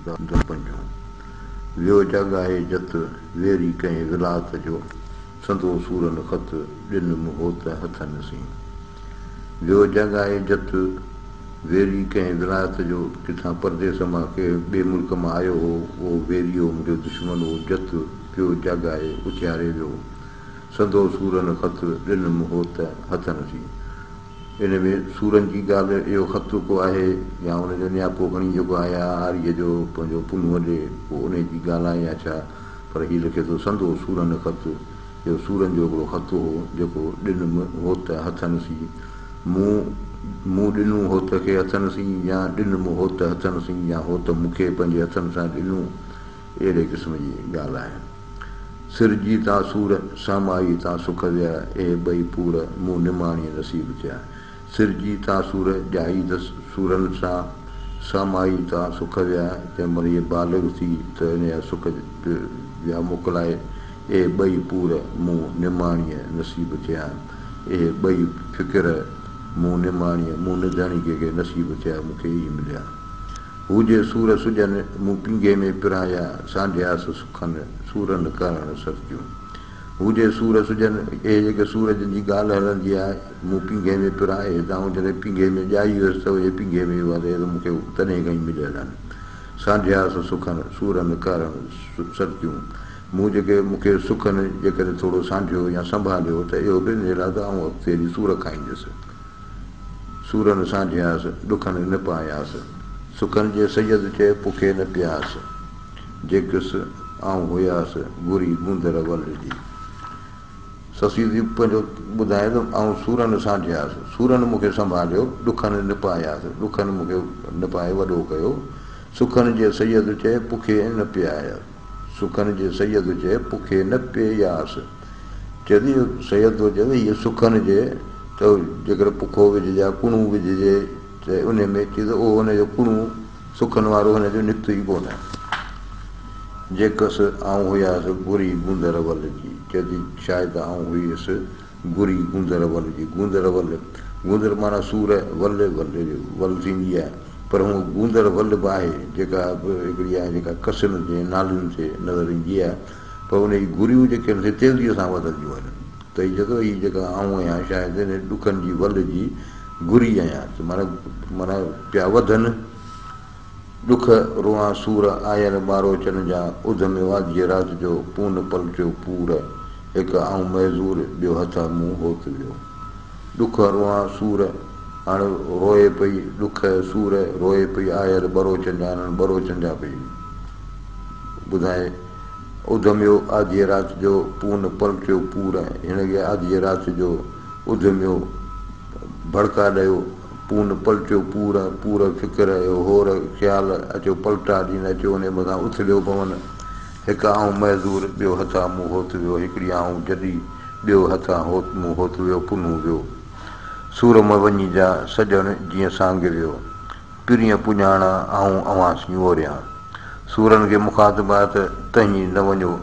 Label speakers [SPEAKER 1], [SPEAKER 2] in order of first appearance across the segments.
[SPEAKER 1] در پنجون. ويو جاڳائي جت، ويري ڪنهن ولات جو، سندو سورن خط، ڏنم هوت هٿن سين. ويو جاڳائي جت، ويري ڪنهن ولايت جو، ڪٿان پرديس مان ڪنهن ٻئي ملڪ مان آيو هو، اهو ويري هو، منهنجو دشمن هو، جت پيو جاڳائي اٿياري ويو، سندو سورن خط، ڏنم هوت هٿن سين. ان ۾ سورن جي ڳالهه اهو خط ڪو آهي يا ان جو نياپو کڻي جيڪو آيا آريء جو پنهنجو پنهونء ڏي ڪو انهيء جي ڳالهه آهي يا ڇا؟ پر هي لکي ٿو سندو سورن خط اهو سورن جو هڪڙو خط هو جيڪو ڏنم هوت هٿن سين مون مون ڏنو هوت کي هٿن سين يا ڏنم هوت هٿن سين يا هوت مون کي پنهنجي هٿن سان ڏنو اهڙي قسم جي ڳالهه آهي. سر جي تان سور، سامائي تان سک ويا، اهي ٻئي پور، مون نماڻيء نصيب ٿيا. سر جي تان سور، ڄائي ته سورن سان، سامائي تان سک ويا، جنهن مهل هيء بالغ ٿي ته ان جا سک به ويا موڪلائي، اهي ٻئي پور، مون نماڻيء نصيب ٿيا. اهي ٻئي فڪر، مون نماڻيء، مون نڌڻيڪي کي نصيب ٿيا، مون کي ئي مليا. هو جي سور سجن، مون پينگهي ۾ پرايا، سانڍياس سکن، سورن ڪارڻ سرتيون. هو جي سور سجن، اهي جيڪي سور جن جي ڳالهه هلندي آهي، مون پينگهي ۾ پرائي، هتان آئون جڏهن پينگهي ۾ ڄائي هيس ته اهي پينگهي ۾ هئا ته اهي ته مون کي تڏهن کان ئي مليل آهن. سانڍياس سکن، سورن ڪارڻ سرتيون. مون جيڪي مون کي سکن جيڪڏهن ٿورو سانڍيو يا سنڀاليو ته اهو به ان جي لاء ته آئون اڳتي هلي سور کائيندس. سورن سانڍياس، ڏکن نه پاياس. سکن جي سيد چئي پکي نه پياس. جيڪس آئون هياس، گهري گوندر ول جي. سسئي ٿي پنهنجو ٻڌائي ته آئون سورن سانڍياس، سورن مون کي سنڀاليو، ڏکن نه پاياس، ڏکن مون کي نپائي وڏو ڪيو. سکن جي سيد چئي پکي نه پياس. سکن جي سيد چئي پکي نه پياس. چئي ٿي سيد ٿو چئي ته هيء سکن جي ته جيڪر پکو وجهجي يا ڪڻو وجهجي ته ان ۾ چئي ته اهو هن جو ڪڻو سکن وارو هن جو نڪتو ئي ڪونه. جيڪس آئون هياس گهري گوندر ول جي. چئي ٿي شايد آئون هيس گهري گوندر ول جي. گوندر ول، گوندر معنيٰ سور، ول، ول ول ٿيندي آهي پر هونء گوندر ول به آهي جيڪا به هڪڙي آهي جيڪا ڪسن جي نالين تي نظر ايندي آهي. پر ان جي گهريون جيڪي آهن سي تيزيء سان وڌنديون وڃن ته هي چئي ٿو هي جيڪا آئون آهيان شايد ان ڏکن جي ول جي گهري آهيان ته معنيٰ معنيٰ پيا وڌن ڏک روئان سور آيل ٻاروچن جا اڌ ۾ واڌيء رات جو پون پلٽيو پور هڪ آئون معذور ٻيو هٿان مون هوت ويو ڏک روئان سور هاڻ روئي پئي ڏک سور روئي پئي آيل ٻروچن جا انهن ٻروچن جا پئي ٻڌائي. اڌميو آڌيء رات جو، پون پلٽيو پور، هن کي آڌيء رات جو اڌميو ڀڙڪا ڏيو، پون پلٽيو پور، پور فڪر اهو هور خيال اچيو پلٽا ڏين اچيو انهي مٿان اٿليو پون، هڪ آئون معذور ٻيو هٿان مون هوت ويو، هڪڙي آئون جڏي ٻيو هٿان هوت مون هوت ويو پنهون ويو. سور م وڃي جا سڄڻ جيئن سانگ ويو. پرينء پڄاڻا آئون اوهان سين اوريان. سورن کي مخاطب آهي ته تهين نه وڃو،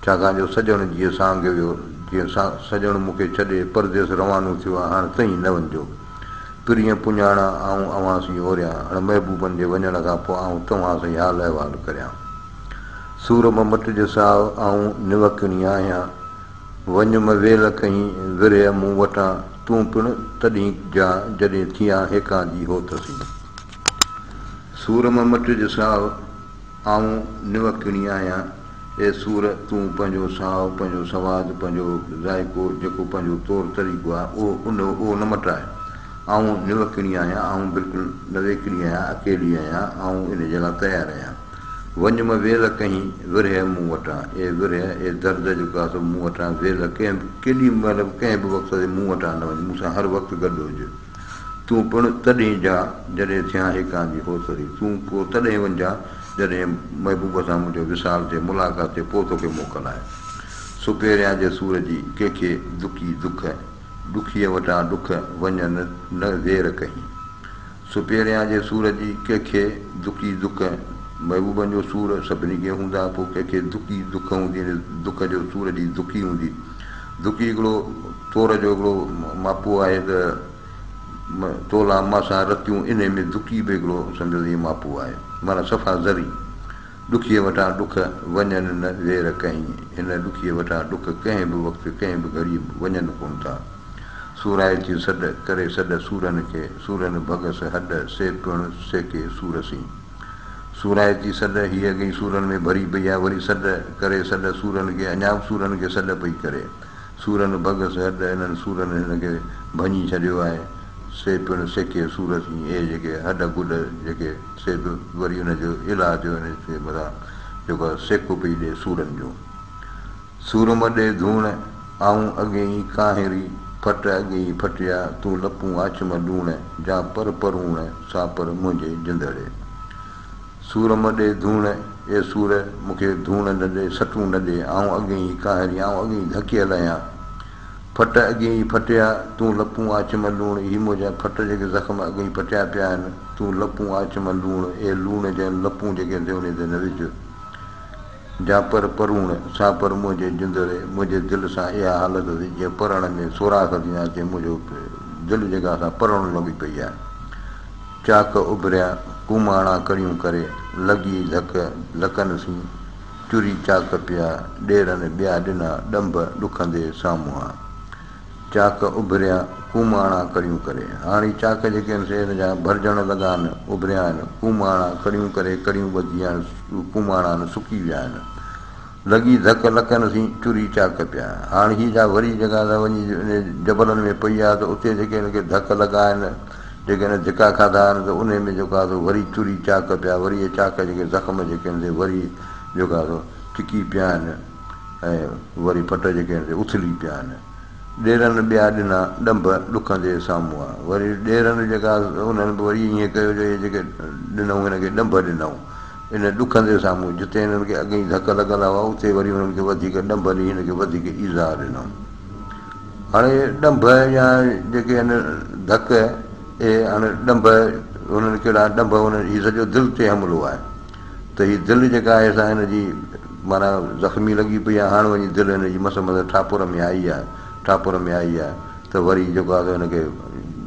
[SPEAKER 1] ڇاڪاڻ جو سڄڻ جيئن سانگ ويو، جيئن سڄڻ مون کي ڇڏي پرديس روانو ٿيو آهي، هاڻ تهين نه وڃجو. پرينء پڄاڻا آئون اوهان سين اوريان، هاڻ محبوبن جي وڃڻ کان پوء آئون توهان سين حال احوال ڪريان. سور م مٽج ساء، آئون نوڪڻي آهيان. وڃ م ويل ڪهين ورهيه مون وٽان، تون پڻ تڏهين جا جڏهين ٿيان هيڪاندي هوت سين. سور م مٽج ساء، آئون نوڪڻي آهيان. اي سور! تون پنهنجو ساء، پنهنجو سواد، پنهنجو ذائقو، جيڪو پنهنجو طور طريقو آهي، اهو ان اهو نه مٽاء. آئون نوڪڻي آهيان، آئون بلڪل نويڪلي آهيان، اڪيلي آهيان، آئون ان جي لاء تيار آهيان. وڃ م ويل ڪهين ورهيه مون وٽان، اي ورهيه، اي درد جو ڪاسو مون وٽان ويل ڪنهن به ڪيڏي مهل به ڪنهن به وقت تي مون وٽان نه وڃ، مون سان هر وقت گڏ هج. تون پڻ تڏهين جا، جڏهين ٿيان هيڪاندي هوسري. تون پوء تڏهين وڃجان، جڏهين محبوب سان منهنجو وصال ٿئي، ملاقات ٿئي، پوء توکي موڪل آهي. سو پهريان جي سور جي، ڪنهن کي دکي دک، ڏکيء وٽان ڏک، وڃ نه وير ڪهين. سو پهريان جي سور جي ڪنهن کي دکي دک، محبوبن جو سور سڀني کي هوندا، پوء ڪنهن کي دکي دک هوندي يعني دک جو سور جي دکي هوندي. دکي هڪڙو تور جو هڪڙو ماپو آهي ته تولا ماسا رتيون انهي ۾ دکي به هڪڙو سمجهو ته ائين ماپو آهي معنيٰ صفا ذري. ڏکيء وٽان ڏک وڃن نه وير ڪهين. هن ڏکيء وٽان ڏک ڪنهن به وقت ڪنهن به گهڙيء وڃن ڪونه ٿا. سورائتي سڏ، ڪري سڏ سورن کي، سورن ڀڳس هڏ، سي پڻ سيڪي سور سين. سورائتي سڏ، هيء اڳي ئي سورن ۾ ڀري پئي آهي، وري سڏ، ڪري سڏ سورن کي، اڃا به سورن کي سڏ پئي ڪري. سورن ڀڳس هڏ، انهن سورن هن کي ڀڃي ڇڏيو آهي، سي پڻ سيڪي سور سين. اهي جيڪي هڏ گڏ جيڪي سي به وري ان جو علاج ان جي مٿان جيڪو آهي سيڪو پئي ڏي سورن جو. سور م ڏي ڌوڻ، آئون اڳي ئي ڪانهري، ڦٽ اڳي ئي ڦٽيا، تون لپون آڇ م لوڻ، جا پر پروڻ، سا پر منهنجي جندڙي. سور م ڏي ڌوڻ، اي سور، مون کي ڌوڻ نه ڏي، سٽون نه ڏي، آئون اڳي ئي ڪانهري، آئون اڳي ئي ڌڪيل آهيان. ڦٽ اڳي ئي ڦٽيا، تون لپون آڇ م لوڻ، هي منهنجا ڦٽ جيڪي زخم اڳي ئي ڦٽيا پيا آهن، تون لپون آڇ م لوڻ، اي لوڻ جنهن لپون جيڪي آهن سي انهي تي نه وجهه. جا پر پروڻ، سا پر منهنجي جندڙي، منهنجي دل سان اها حالت ٿي جيئن پرڻ ۾ سوراخ ٿيندا تيئن منهنجو دل جيڪا سا پرڻ لڳي پئي آهي. چاڪ اڀريا، ڪوماڻا ڪڙيون ڪري، لڳي ڌڪ لڪن سين، چري چاڪ پيا، ڏيرن ٻيا ڏنا، ڏنڀ ڏکندي سامهون. چاڪ اڀريا، ڪوماڻا ڪڙيون ڪري. هاڻ هي چاڪ جيڪي آهن سي هن جا ڀرجڻ لڳا آهن، اڀريا آهن. ڪوماڻا ڪڙيون ڪري، ڪڙيون ٻڌي هاڻ ڪوماڻا آهن، سڪي ويا آهن. لڳي ڌڪ لڪن سين، چري چاڪ پيا. هاڻ هي جا وري جڳهه تان وڃي انهي جبلن ۾ پئي آهي ته اتي جيڪي هن کي ڌڪ لڳا آهن، جيڪي هن ڌڪا کاڌا آهن ته انهي ۾ جيڪو آهي سو وري چري چاڪ پيا، وري اهي چاڪ جيڪي زخم جيڪي آهن سي وري جيڪو آهي سو چڪي پيا آهن ۽ وري ڦٽ جيڪي آهن سي اٿلي پيا آهن. ڏيرن ٻيا ڏنا ڏنڀ ڏکندي سامهون آ. وري ڏيرن جيڪا انهن به وري ائين ڪيو جو اهي جيڪي ڏنائون هن کي ڏنڀ ڏنائون. ان ڏکندي سامهون جتي هنن کي اڳ ئي ڌڪ لڳل هئا اتي وري هنن کي وڌيڪ ڏنڀ ڏئي هن کي وڌيڪ ايذاء ڏنائون. هاڻي ڏنڀ يا جيڪي آهن ڌڪ اهي هاڻي ڏنڀ هنن ڪهڙا ڏنڀ هنن هي سڄو دل تي حملو آهي ته هي دل جيڪا آهي سا هن جي معنيٰ زخمي لڳي پئي آهي هاڻ وڃي دل هن جي مس مس ٺاپر ۾ آئي آهي ٺاپر ۾ آئي آهي ته وري جيڪو آهي سو هن کي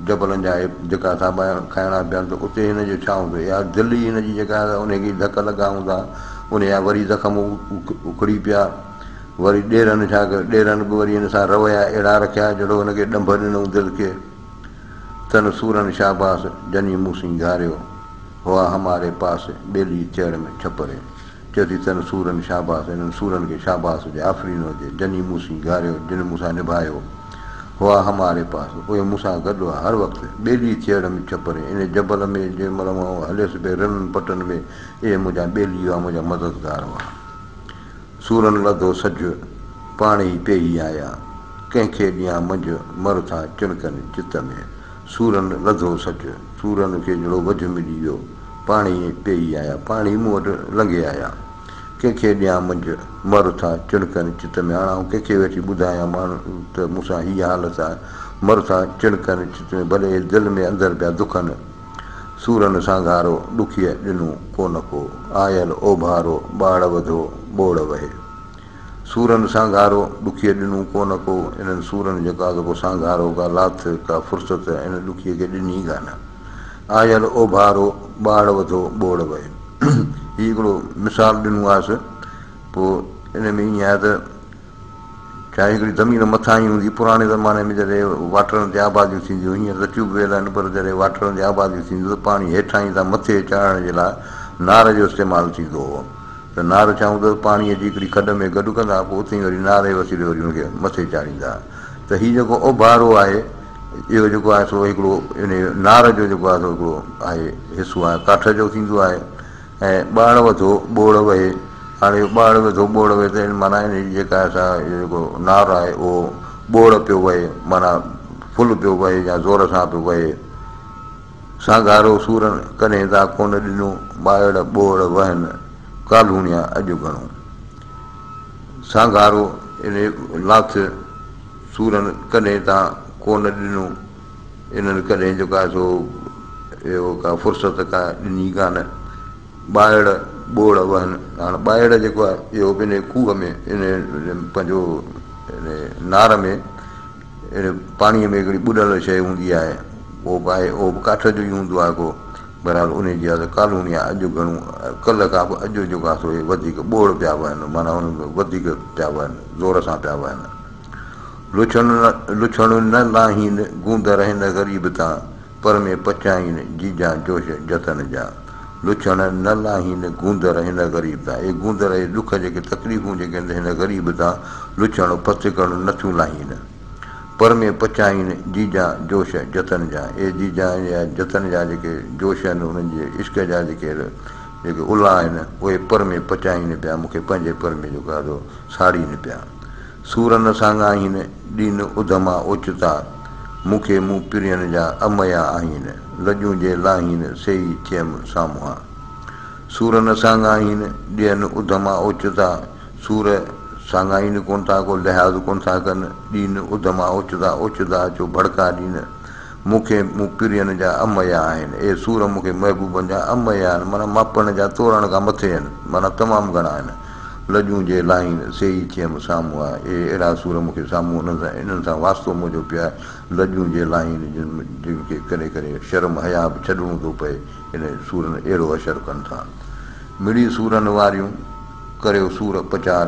[SPEAKER 1] جبلن جا اهي ڌڪا ٿا کائڻا پين ته اتي هن جو ڇا هوندو؟ اها دل ئي هن جي جيڪا آهي ان کي ڌڪ لڳا هوندا، ان جا وري زخم اکڙي پيا. وري ڏيرن ڇا ڪيو؟ ڏيرن به وري هن سان رويا اهڙا رکيا جهڙو هن کي ڏنڀ ڏنئون دل کي. تن سورن شاباس، جني مون سين گهاريو، هئا هماري پاس، ٻيلي ٿيڙ ۾ ڇپري. چئي ٿي تن سورن شاباس، انهن سورن کي شاباس هجي، آفرين هجي، جني مون سين گهاريو، جن مون سان نڀايو، هئا هماري پاس، اهي مون سان گڏ هئا هر وقت، ٻيلي ٿيڙ م ڇپري، انهي جبل ۾ جنهن مهل آئون هليس پئي رنن پٽن ۾، اهي منهنجا ٻيلي هئا، منهنجا مددگار هئا. سورن لڌو سجهه، پاڻ ئي پيهي آيا، ڪنهن کي ڏيان منجهه، مر ٿا چڻڪن چت ۾. سورن لڌو سچ، سورن کي جھڙو وجھ ملي ويو، پاڻهي پيئي آيا، پاڻهي مون وٽ لنگھي آيا. ڪنهن کي ڏيان منجھ، مر ٿا چڻڪن چت ۾. هاڻ آئون ڪنهن کي ويٺي ٻڌايان ماڻهن ته مون سان هيء حالت آهي. مر ٿا چڻڪن چت ۾، ڀلي اهي دل ۾ اندر پيا دکن. سورن سانگھارو، ڏکيء ڏنو ڪونه ڪو، آيل اوڀارو، ٻاڙ وڌو ٻوڙ وهي. سورن سانگهارو ڏکيء ڏنو ڪو نه ڪو، انهن سورن جيڪا ته ڪو سانگهارو، ڪا لاٿ، ڪا فرصت ان ڏکيء کي ڏني ئي ڪانه. آيل اوڀارو، ٻاڙ وڌو ٻوڙ وهي. هي هڪڙو مثال ڏنو آهيس. پوء ان ۾ ائين آهي ته چاهي هڪڙي زمين مٿاهين هوندي، پراڻي زماني ۾ جڏهن واٽرن تي آباديون ٿينديون هيون، هينئر ته ٽيوب ويل آهن، پر جڏهن واٽرن تي آباديون ٿينديون ته پاڻي هيٺاهين تان مٿي چاڙهڻ جي لاء نار جو استعمال ٿيندو هو. ته نار ڇا هوندو هو، پاڻيء جي هڪڙي کڏ ۾ گڏ ڪندا ها، پوء اتي ئي وري نار جي وسيلي وري ان کي مٿي چاڙهيندا ها. ته هي جيڪو اوڀارو آهي، اهو جيڪو آهي سو هڪڙو انهيء نار جو جيڪو آهي سو هڪڙو آهي حصو آهي، ڪاٺ جو ٿيندو آهي ۽ ٻاڙ وڌو ٻوڙ وهي. هاڻي اهو ٻاڙ وڌو ٻوڙ وهي ته معنيٰ ان جي جيڪا آهي سا اهو جيڪو نار آهي اهو ٻوڙ پيو وهي، معنيٰ ڦل پيو وهي يا زور سان پيو وهي. سانگهارو سورن ڪڏهن تان ڪونه ڏنو، ٻائڙ ٻوڙ وهن ڪالهوڻيا اڄ گهڻو. سانگهارو انهي لاٿ سورن ڪڏهن تان ڪونه ڏنو، انهن ڪڏهن جيڪو آهي سو اهو ڪا فرصت ڪا ڏني ڪانه. ٻائڙ ٻوڙ وهن، هاڻ ٻائڙ جيڪو آهي اهو به انهي کوهه ۾ انهي پنهنجو انهي نار ۾ اهڙي پاڻيء ۾ هڪڙي ٻڏل شيء هوندي آهي، اهو به آهي، اهو به ڪاٺ جو ئي هوندو آهي ڪو. بهرحال انهي جي اها ته ڪالوني آهي اڄ گهڻو ڪلهه کان به اڄ جيڪو آهي سو اهي وڌيڪ ٻوڙ پيا وهن معنيٰ انهن ۾ وڌيڪ پيا وهن زور سان پيا وهن. لڇڻ لڇڻ نه لاهين گوندر هن غريب تان پر ۾ پچائين جيجان جوش جتن جا. لڇڻ نه لاهين گوندر هن غريب تان اهي گوندر اهي ڏک جيڪي تڪليفون جيڪي آهن هن غريب تان لڇڻ پٿڪڻ نٿيون لاهين. پر ۾ پچائين جيجان جوش جتن جا. اي جيجان يا جتن جا جيڪي جوش آهن انهن جي عشق جا جيڪي جيڪي الا آهن اهي پر ۾ پچائين پيا مون کي پنهنجي پر ۾ جيڪو آهي سو ساڙين پيا. سور نه ساڱاهين ڏين اڌما اوچتا مون کي مون پرين جا اميا آهين لڄون جي لاهين سي ئي ٿيم سامهان. سور نه ساڱاهين ڏين اڌما اوچتا سور ساڱائين ڪونه ٿا، ڪو لحاظ ڪونه ٿا ڪن، ڏين اڌما اوچتا اوچتا اچو ڀڙڪا ڏين، مون کي مون پرين جا اميا آهن، اي سور مون کي محبوبن جا اميا آهن، معنيٰ ماپڻ جا تورڻ کان مٿي آهن، معنيٰ تمام گهڻا آهن، لڄون جي لاهين سي ئي ٿيم سامهون آء، اي اهڙا سور مون کي سامهون انهن سان انهن سان واسطو منهنجو پيو آهي، لڄون جي لاهين جن جن کي ڪڏهن ڪڏهن شرم حياء به ڇڏڻو ٿو پئي، انهن سورن اهڙو حشر ڪن ٿا. مڙئي سورن واريون. ڪريو سور پچار،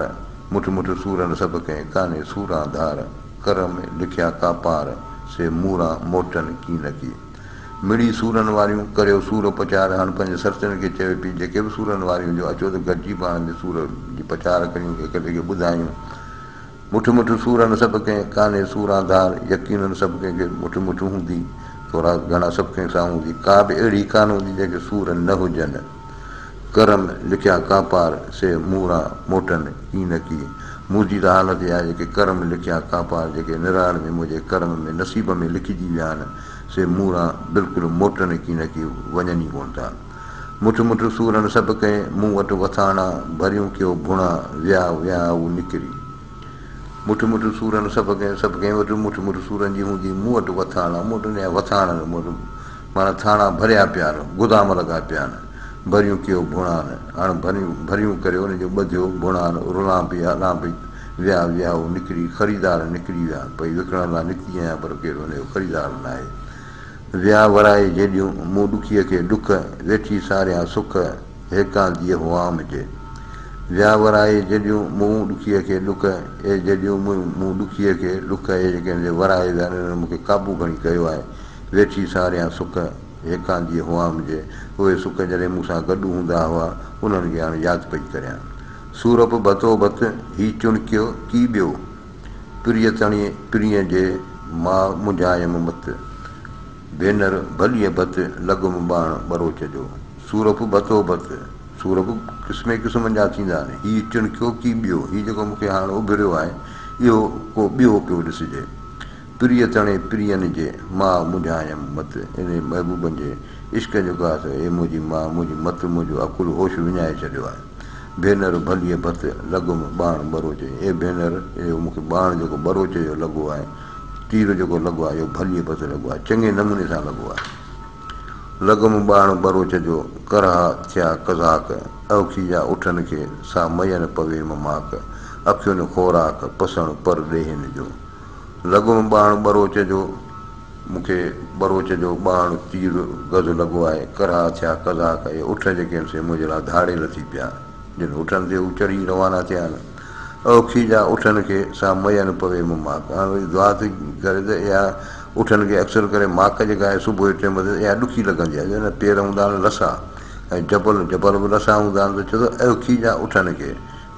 [SPEAKER 1] مٺ مٺ سورن سڀ ڪنهن، ڪانهي سوران ڌار، ڪر ۾ لکيا ڪاپار، سي موران موٽن ڪين ڪي. مڙئي سورن واريون، ڪريو سور پچار، هاڻ پنهنجي سرتين کي چوي پئي، جيڪي به سورن واريون هجو، اچو ته گڏجي پاڻ ۾ سور جي پچار ڪريون، هڪ ٻئي کي ٻڌايون. مٺ مٺ سورن سڀ ڪنهن، ڪانهي سوران ڌار، يقينن سڀ ڪنهن کي مٺ مٺ هوندي، ٿورا گهڻا سڀ ڪنهن سان هوندي، ڪا به اهڙي ڪانه هوندي جنهن کي سور نه هجن. ڪرم لکيا ڪاپار، سي موران موٽن ڪين ڪي. منهنجي ته حالت اها آهي، جيڪي ڪرم لکيا ڪاپار، جيڪي نراڙ ۾ منهنجي ڪرم ۾ نصيب ۾ لکجي ويا آهن، سي موران بلڪل موٽن ڪين ڪي، وڃن ئي ڪونه ٿا. مٺ مٺ سورن سڀ ڪنهن، مون وٽ وٿاڻا، ڀريون ڪيو ڀڻا، ويا ويهائو نڪري. مٺ مٺ سورن سڀ ڪنهن، سڀ ڪنهن وٽ مٺ مٺ سورن جي هوندي، مون وٽ وٿاڻا، مون وٽ نيا وٿاڻ آهن، مون وٽ معنيٰ ٿاڻا ڀريا پيا آهن، گدام لڳا پيا آهن، ڀريون ڪيو ڀڻان، هاڻ ڀريون ڀريون ڪريو ان جو ٻڌيو ڀڻان، رلان پئي هلان پئي، ويا ويهائو نڪري، خريدار نڪري ويا، پئي وڪڻڻ لاء نڪتي آهيان پر ڪير ان جو خريدار ناهي. ويا ورائي جيڏيون، مون ڏکيء کي ڏک، ويٺي ساريان سک، هيڪانديء هئام جي. ويا ورائي جيڏيون، مون ڏکيء کي ڏک، اي جيڏيون، مون ڏکيء کي ڏک، اي جيڪي هن جي ورائي ويا، انهن مون کي قابو کڻي ڪيو آهي. ويٺي ساريان سک، هيڪانديء هئام جي. اهي سک جڏهن مون سان گڏ هوندا هئا، انهن کي هاڻ ياد پئي ڪريان. سورپ ڀتو ڀت، هي چڻڪيو ڪي ٻيو؟ پريء تڻي پرينء جي، ماء منجهايم مت. ڀينر ڀليء ڀت، لڳم ٻاڻ ٻروچ جو. سورپ ڀتو ڀت، سور به قسمين قسمن جا ٿيندا آهن. هي چڻڪيو ڪي ٻيو؟ هي جيڪو مون کي هاڻ اڀريو آهي، اهو ڪو ٻيو پيو ڏسجي. پريء تڻي پرين جي، ماء منجهايم مت. انهي محبوبن جي عشق جيڪو آهي سو اي منهنجي ماء، منهنجي مت، منهنجو عقل هوش وڃائي ڇڏيو آهي. ڀينر ڀليء ڀت، لڳم ٻاڻ ٻروچ جي. اي ڀينر، اهو مون کي ٻاڻ جيڪو ٻروچ جو لڳو آهي، تير جيڪو لڳو آهي، اهو ڀليء ڀت لڳو آهي، چڱي نموني سان لڳو آهي. لڳم ٻاڻ ٻروچ جو، ڪرها ٿيا قزاق، اوکي جا اٺن کي، سا مئن پوي مماڪ، اکين خوراڪ، پسڻ پر ڏيهين جو. لڳم ٻاڻ ٻروچ جو، مون کي ٻروچ جو ٻاڻ، تير، گز لڳو آهي، ڪرها ٿيا قزاق، اهي اٺ جيڪي آهن سي منهنجي لاء ڌاڙيل ٿي پيا، جن اٺن تي هو چڙهي روانا ٿيا آهن. اوکي جا اٺن کي، سا مئن پوي مون ماڪ. هاڻ وري دعا ٿي ڪري ته اها اٺن کي اڪثر ڪري ماڪ جيڪا آهي صبح جي ٽيم تي اها ڏکي لڳندي آهي، جو پير هوندا آهن لسا ۽ جبل جبل به لسا هوندا آهن ته چئي ٿو اوکي جا اٺن کي،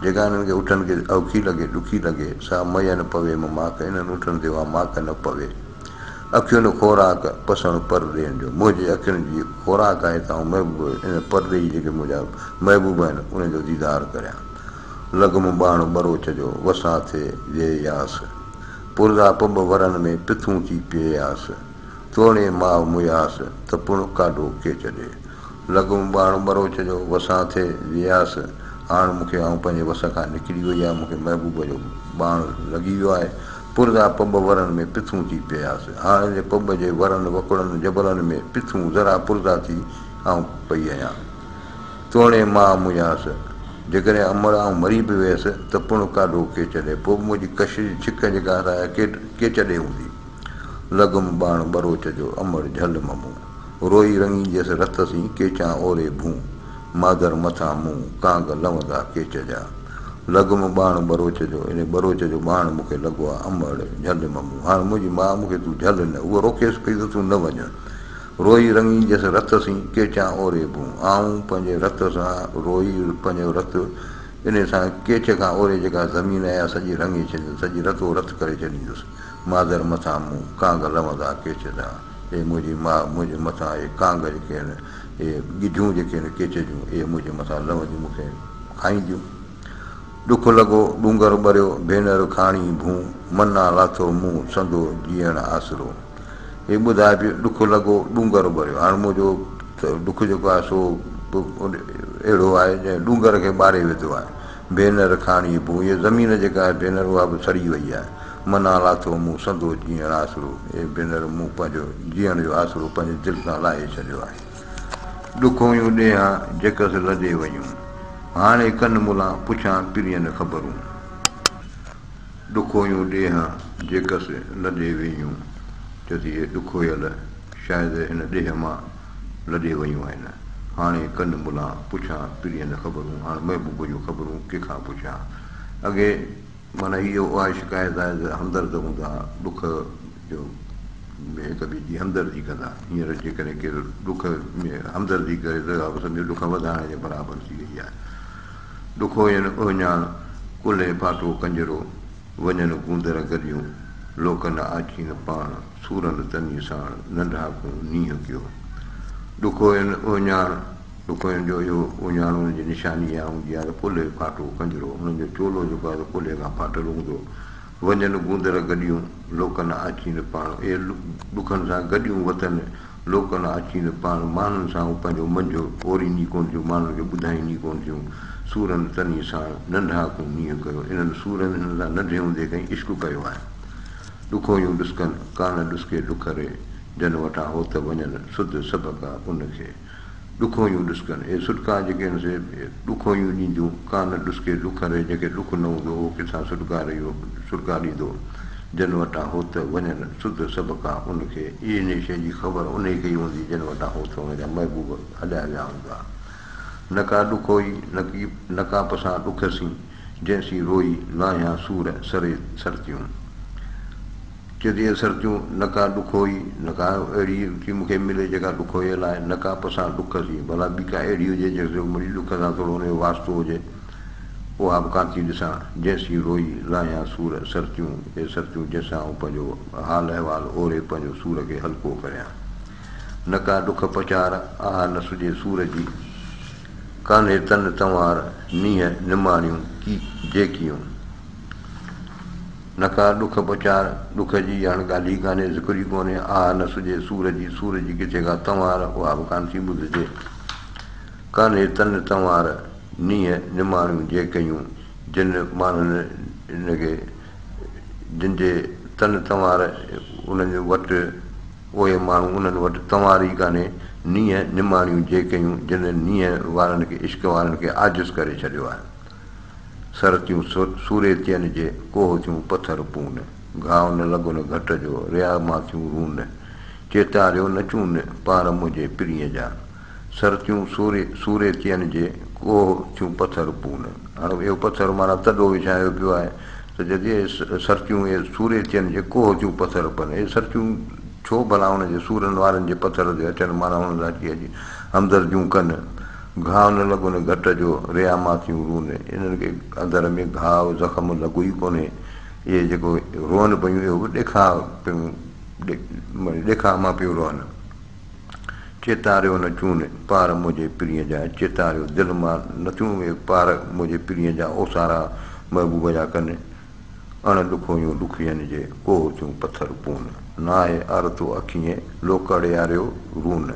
[SPEAKER 1] جيڪا انهن کي اٺن کي اوکي لڳي، ڏکي لڳي، سا مئن پوي مون ماڪ، انهن اٺن تي اها ماڪ نه پوي. اکين خوراڪ، پسڻ پرڏيهين جو. منهنجي اکين جي خوراڪ آهي ته آئون محبوب انهن پرڏيهي جيڪي منهنجا محبوب آهن، انهن جو ديدار ڪريان. لڳم ٻاڻ ٻروچ جو، وسان ٿئي ويهياس. پرزا پٻ ورن ۾، پٿون ٿي پيهياس. توڻي ماء مياس، ته پڻ ڪاڍو ڪيچ ڏي. لڳم ٻاڻ ٻروچ جو، وسان ٿئي ويهياس. هاڻ مون کي آئون پنهنجي وس کان نڪري وئي آهيان، مون کي محبوب جو ٻاڻ لڳي ويو آهي. پرزا پٻ ورن ۾، پٿون ٿي پيهياس. هاڻ ان پٻ جي ورن وڪڙن جبلن ۾، پٿون ذرا پرزا ٿي آئون پئي آهيان. توڻي ماء مياس، جيڪڏهن امڙ آئون مري به ويس ته پڻ ڪاڍو ڪيچ ڏي، پوء به منهنجي ڪشش ڇڪ جيڪا سا ڪيچ ڏي هوندي. لڳم ٻاڻ ٻروچ جو، امڙ جهل ممون. روئي رڱينديس رت سين، ڪيچان اوري ڀون. مادر مٿان مون، ڪانگ لوندا ڪيچ جا. لڳم ٻاڻ ٻروچ جو، انهي ٻروچ جو ٻاڻ مون کي لڳو آ، امڙ جهل م مون. هاڻ منهنجي ماء مون کي تون جهل نه. هوء روڪيس پئي ته تون نه وڃ. روئي رڱينديس رت سين، ڪيچان اوري ڀون. آئون پنهنجي رت سان روئي پنهنجو رت انهي سان ڪيچ کان اوري جيڪا زمين آهي اها سڄي رڱي ڇڏيندس، سڄي رتو رت ڪري ڇڏيندس. مادر مٿان مون، ڪانگ لوندا ڪيچ جا. اي منهنجي ماء، منهنجي مٿان اهي ڪانگ جيڪي آهن، اهي ڳجهون جيڪي آهن ڪيچ جون، اهي منهنجي مٿان لونديون مون کي کائينديون. ڏک لڳو، ڏونگر ٻريو، ڀينر کاڻي ڀون، منا لاٿو مون، سندو جيئڻ آسرو. هي ٻڌائي پيو، ڏک لڳو، ڏونگر ٻريو. هاڻ منهنجو ته ڏک جيڪو آهي سو اهڙو آهي جنهن ڏونگر کي ٻاري وڌو آهي. ڀينر کاڻي ڀون، هيء زمين جيڪا آهي ڀينر اها به سڙي وئي آهي. منا لاٿو مون، سندو جيئڻ آسرو. اي ڀينر مون پنهنجو جيئڻ جو آسرو پنهنجي دل تان لاهي ڇڏيو آهي. ڏکويون ڏيهان جيڪس لڏي ويون. هاڻي ڪن ملان پڇان پرين خبرون. ڏکويون ڏيهان جيڪس لڏي ويون. چئي ٿي اهي ڏکويل شايد هن ڏيهه مان لڏي ويون آهن. هاڻي ڪن ملان پڇان پرين خبرون. هاڻ محبوب جون خبرون ڪنهن کان پڇان. اڳي معنيٰ هيء اها شڪايت آهي ته همدرد هوندا ڏک جو ۾ هڪ ٻئي جي همدردي ڪندا. هينئر جيڪڏهن ڪير ڏک ۾ همدردي ڪري ته اها به سمجهو ڏک وڌائڻ جي برابر ٿي وئي آهي. ڏکوئين اهڃاڻ، ڪلهي ڦاٽو ڪنجرو، وڃن گوندر گڏيون، لوڪ نه آچين پاڻ، سورن تني ساڻ، ننڍا ڪون نينهن ڪيو. ڏکوئين اهڃاڻ، ڏکوئين جو اهو اهڃاڻ ان جي نشاني اها هوندي آهي ته ڪلهي ڦاٽو ڪنجرو، انهن جو چولو جيڪو آهي سو ڪلهي کان ڦاٽل هوندو. وڃن گوندر گڏيون، لوڪ نه آچين پاڻ. اهي ڏکن سان گڏيون وتن، لوڪ نه آچين پاڻ. ماڻهن سان هو پنهنجو منجهه اورين ئي ڪونه ٿيون، ماڻهن کي ٻڌائين ئي ڪونه ٿيون. سورن تني ساڻ، ننڍا ڪون نينهن ڪيو. انهن سورن هن سان ننڍي هوندي کان ئي عشق ڪيو آهي. ڏکويون ڏسڪن، ڪانه ڏسڪي ڏک ري. جن وٽان هوت وڃن، سڌ سڀڪا ان کي. ڏکويون ڏسڪن، اهي سڏڪا جيڪي آهن سي ڏکويون ڏينديون، ڪانه ڏسڪي ڏک ري، جنهن کي ڏک نه هوندو اهو ڪٿان سڏڪا رهيو سڏڪا ڏيندو، جن وٽان هوت وڃن سڌ سڀڪا ان کي، انهيء شيء جي خبر انهيء کي ئي هوندي جن وٽان هوت ان جا محبوب هليا ويا هوندا. نه ڪا ڏکوئي نڪي نه ڪا پسان ڏک سين، جنهن سين روئي لاهيان سور سري سرتيون. چريء سرتيون، نه ڪا ڏکوئي، نه ڪا اهڙي ٿي مون کي ملي جيڪا ڏکويل آهي، نه ڪا پسان ڏک سين، ڀلا ٻي ڪا اهڙي هجي جنهن سان منهنجي ڏک سان ٿورو ان جو واسطو هجي، اها به ڪانه ٿي ڏسان، جنهن سين روئي لاهيان سور سرتيون، اي سرتيون جنهن سان آئون پنهنجو حال احوال اوري پنهنجو سور کي هلڪو ڪريان. نه ڪا ڏک پچار، آهه نه سجهي سور جي، ڪانهي تن تنوار، نينهن نماڻيون ڪي جيڪيون. نه ڪا ڏک پچار، ڏک جي هاڻ ڳالهه ئي ڪانهي، ذڪر ئي ڪونهي، آهه نه سجهي سور جي، سور جي ڪٿي ڪا تنوار، اها به ڪانه ٿي ٻڌجي. ڪانهي تن تنوار، نينهن نماڻيون جي ڪيون، جن ماڻهن ان کي، جن جي تن تنوار، انهن وٽ، اهي ماڻهو انهن وٽ تنوار ئي ڪانهي، نينهن نماڻيون جي ڪيون، جن نينهن وارن کي، عشق وارن کي عاجز ڪري ڇڏيو آهي. سرتيون سوري ٿين جي، ڪوهه ٿيون پٿر پون. گهاء نه لڳن گهٽ جو، ريا مان ٿيون رون. چيتاريو نه چون، پار منهنجي پرينء جا. سرتيون سوري ٿين جي، ڪوهه ٿيون پٿر پون. هاڻ اهو پٿر معنيٰ تڏو وڇايو پيو آهي ته جڏهن اهي سرتيون اهي سوري ٿين جي، ڪوهه ٿيون پٿر پون. اهي سرتيون ڇو ڀلا ان جي سورن وارن جي پٿر تي اچن معنيٰ انهن سان اچي اچي همدرديون ڪن. گهاء نه لڳن گهٽ جو، ريا مان ٿيون رون. انهن کي اندر ۾ گهاء، زخم، لڳو ئي ڪونهي. اهي جيڪو روئن پيون، اهو به ڏيکاء پيون ڏيکاء مان پيون روئن. چيتاريو نه چون، پار منهنجي پرينء جا. چيتاريو دل مان نه ٿيون اهي پار منهنجي پرينء جا اوسارا محبوب جا ڪن. اڻ ڏکويون ڏکين جي، ڪوهه ٿيون پٿر پون. ناهي آرتو اکيين، لوڪڙياريو رون.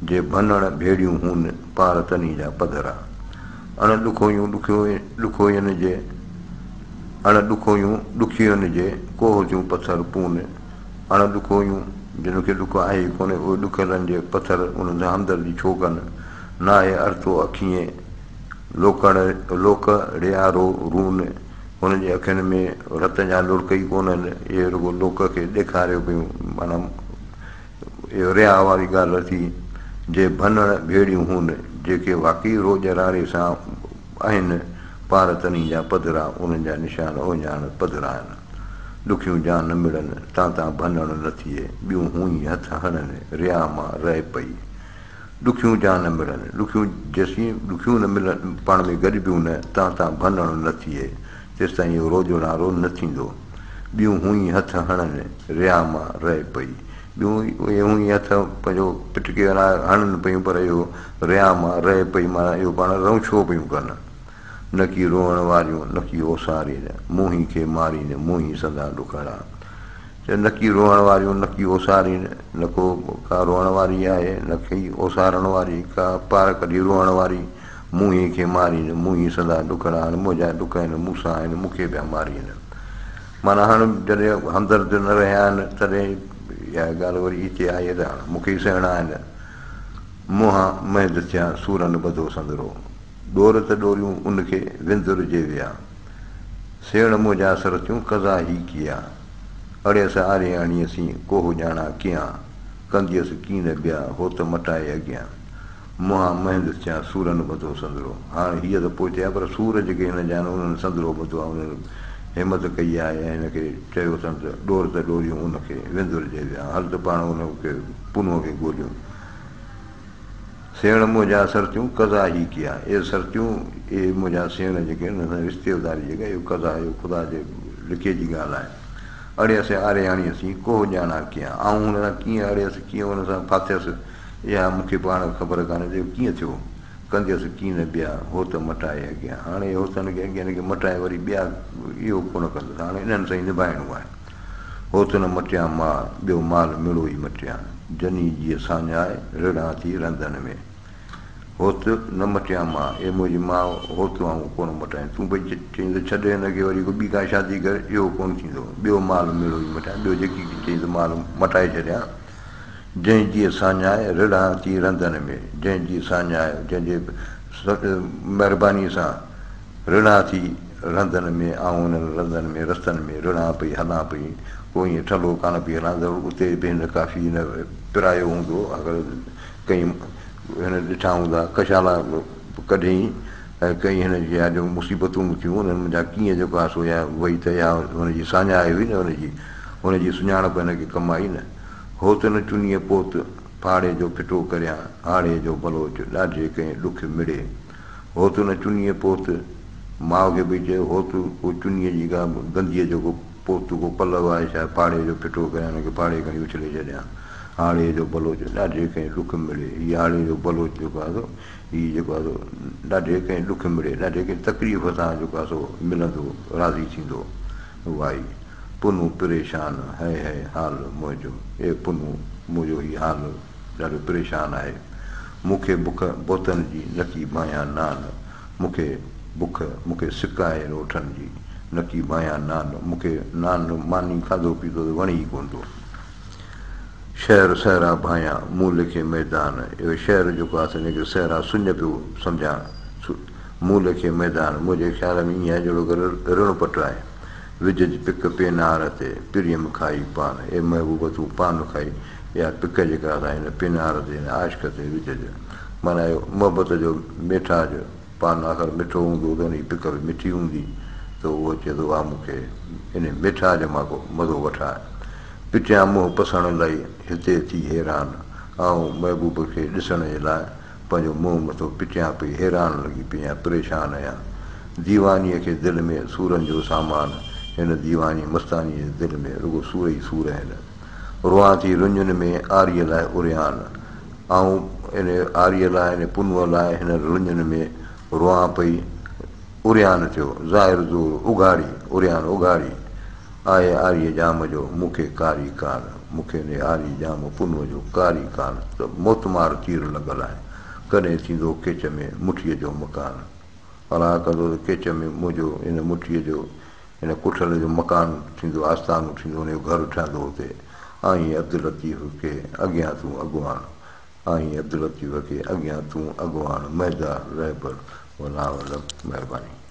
[SPEAKER 1] جي ڀنڻ ڀيڙيون هون، پار تني جا پڌرا. اڻ ڏکويون ڏکوين جي، اڻ ڏکويون ڏکين جي، ڪوهه ٿيون پٿر پون. اڻ ڏکويون، جن کي ڏک آهي ئي ڪونهي، اهي ڏکيلن جي پٿر، انهن سان همدردي ڇو ڪن؟ ناهي ارتو اکيين، لوڪڙيارو رون. هن جي اکين ۾ رت جا لڙڪ ئي ڪونهن، اهي رڳو لوڪ کي ڏيکاريو پيون، معنيٰ اهو رياء واري ڳالهه ٿي، جي ڀنڻ ڀيڙيون هون، جيڪي واقعي روڄ راڙي سان آهن، پار تنهين جا پڌرا، انهن جا نشان اهڃاڻ پڌرا آهن. ڏکيون جان نه مڙن، تان تان ڀنڻ نه ٿئي، ٻيون هون ئي هٿ هڻن، رياء مان رهي پئي. ڏکيون جان نه مڙن، ڏکيون جيسين ڏکيون نه ملن، پاڻ ۾ گڏبيون نه، تان تان ڀنڻ نه ٿئي، تيستائين اهو روڄ راڙو نه ٿيندو. ٻيون هون ئي هٿ هڻن، رياء مان رهي پئي. ٻيون اهي هون ئي هٿ پنهنجو پٽڪي وارا هڻن پيون پر اهو رياء مان رهي پئي معنيٰ اهو پاڻ رئونڇو پيون ڪن. نڪي روئڻ واريون، نڪي اوسارين، مونهين کي مارين، مونهين سندا ڏکڙا. چئه نڪي روئڻ واريون، نڪي اوسارين، نڪو ڪا روئڻ واري آهي، نڪي اوسارڻ واري، ڪا پار ڪڍي روئڻ واري، مونهين کي مارين، مونهين سندا ڏکڙا. هاڻي منهنجا ڏک آهن، مون سان آهن، مون کي پيا مارين. معنيٰ هاڻ جڏهن همدرد نه رهيا آهن، تڏهن اها ڳالهه وري هتي آئي ته هاڻ مون کي ئي سهڻا آهن. منهان مهند ٿيا، سورن ٻڌو سندرو. ڏور ته ڏوريون ان کي، وندر جي ويا. سيڻ منهنجا سرتيون، قضا هي ڪيا. اڙيس آرياڻيء سين، ڪوهه ڄاڻان ڪيان. ڪنديس ڪين ٻيا، هوت مٽائي اڳيان. منهان مهند ٿيا، سورن ٻڌو سندرو. هاڻ هيء ته پوئتي آهي، پر سور جيڪي هن جا آهن، انهن سندرو ٻڌو آهي، انهن همت ڪئي آهي ۽ هن کي چيو اٿن ته ڏور ته ڏوريون ان کي، وندر جي ويا. هل ته پاڻ ان کي پنهونء کي ڳوليون. سيڻ منهنجا سرتيون، قضا هي ڪيا. اي سرتيون، اي منهنجا سيڻ جيڪي آهن، انهن سان رشتيداري جيڪا، اهو قضا، اهو خدا جي لکي جي ڳالهه آهي. اڙيس آرياڻيء سين، ڪوهه ڄاڻان ڪيان. آئون هن سان ڪيئن اڙيس، ڪيئن هن سان ڦاٿيس، اها مون کي پاڻ خبر ڪانهي ته اهو ڪيئن ٿيو. ڪنديس ڪين ٻيا، هوت مٽائي اڳيان. هاڻي هوتن کي اڳين کي مٽائي وري ٻيا، اهو ڪونه ڪندس. هاڻي انهن سان ئي نڀائڻو آهي. هوت نه مٽيان ماء، ٻيو مال مڙو ئي مٽيان. جني جيء ساڃاء، رڙان ٿي رندن ۾. هوت نه مٽيان ماء، اي منهنجي ماء، هوت آئون ڪونه مٽايان. تون پئي چئين ته ڇڏ هن کي وري ڪو ٻي ڪا شادي ڪر، اهو ڪونه ٿيندو. ٻيو مال مڙو ئي مٽيان، ٻيو جيڪي چئين ته مال مٽائي ڇڏيان. جنهن جيء ساڃاء، رڙان ٿي رندن ۾. جنهن جيء ساڃاء، جنهن جي مهربانيء سان رڙان ٿي رندن ۾، آئون انهن رندن ۾، رستن ۾، رڙان پئي، هلان پئي، ڪو ائين ٺلهو ڪانه پئي هلان، ضرور اتي به هن ڪافي هن پرايو هوندو، اگر ڪئين هن ڏٺا هوندا، ڪشالا ڪڍيائين ۽ ڪئين هن جي اها جو مصيبتون به ٿيون، انهن منجهان ڪيئن جيڪو آهي سو اها وئي ته اها هن جي ساڃاهه هئي نه هن جي، هن جي سڃاڻپ هن کي ڪم آئي نه. هوت نه چنيء پوت، ڦاڙي جو ڦٽو ڪريان، هاڙهي جو بلوچ، ڏاڍي ڪنهن ڏک مڙي. هوت نه چنيء پوت، ماء کي پئي چيو، هوت ڪو چنيء جي ڪا گنديء جو ڪو پوت ڪو پلئه آهي ڇا، ڦاڙي جو ڦٽو ڪريان، ان کي ڦاڙي کڻي اڇلي ڇڏيان. هاڙهي جو بلوچ، ڏاڍي ڪنهن ڏک مڙي. هي هاڙهي جو بلوچ جيڪو آهي سو، هي جيڪو آهي سو ڏاڍي ڪنهن ڏک مڙي، ڏاڍي ڪنهن تڪليف سان جيڪو آهي سو ملندو، راضي ٿيندو. وائي، پنهون پريشان، هئي هئي حال منهنجو، اي پنهون منهنجو هي حال ڏاڍو پريشان آهي. مون کي بک بوتن جي، نڪي ڀانيان نان. مون کي بک، مون کي سڪ آهي روٺن جي، نڪي ڀانيان نان. مون کي نان ماني کاڌو پيتو ته وڻي ئي ڪونه ٿو. شهر صحرا ڀانيان، مون ليکي ميدان. اهو شهر جيڪو آهي سو ان کي صحرا سڃ پيو سمجهان. مون ليکي ميدان، منهنجي خيال ۾ ائين آهي جهڙوڪ رڻ پٽ آهي. وجهج پڪ پينار تي، پريم کائي پان. اي محبوب تون پان کائي، اها پڪ جيڪا سا هن پينار تي، هن عاشق تي وجهج. معنيٰ اهو محبت جو ميٺاج، پان آخر مٺو هوندو ته ان جي پڪ به مٺي هوندي ته اهو چئي ٿو واهه مون کي ان ميٺاج مان ڪو مزو وٺاء. پٽيان منهن پسڻ لئي هتي ٿي حيران. آئون محبوب کي ڏسڻ جي لاء پنهنجو منهن مٿو پٽيان پئي حيران لڳي پئي آهيان، پريشان آهيان. ديوانيء کي دل ۾ سورن جو سامان، هن ديواني مستانيء جي دل ۾ رڳو سور ئي سور آهن. روئان ٿي رڃن ۾ آريء لاء عريان. آئون ان آريء لاء، ان پنهونء لاء هن رڃن ۾ روئان پئي عريان ٿيو، ظاهر زور اگهاڙي، عريان اگهاڙي. آهي آريء ڄام جو، مون کي ڪاري ڪان. مون کي انهيء آريء ڄام پنهونء جو ڪاري ڪان ته موتمار تير لڳل آهي. ڪڏهن ٿيندو ڪيچ ۾ مٺيء جو مڪان. الله ڪندو ته ڪيچ ۾ منهنجو ان مٺيء جو هن ڪٺل جو مڪان ٿيندو، آستانو ٿيندو، ان جو گهر ٺهندو اتي. آهين عبداللطيف کي اڳيان تون اڳواڻ. آهين عبداللطيف کي اڳيان تون اڳواڻ، مهدار رهبر. والله اعلم. مهرباني.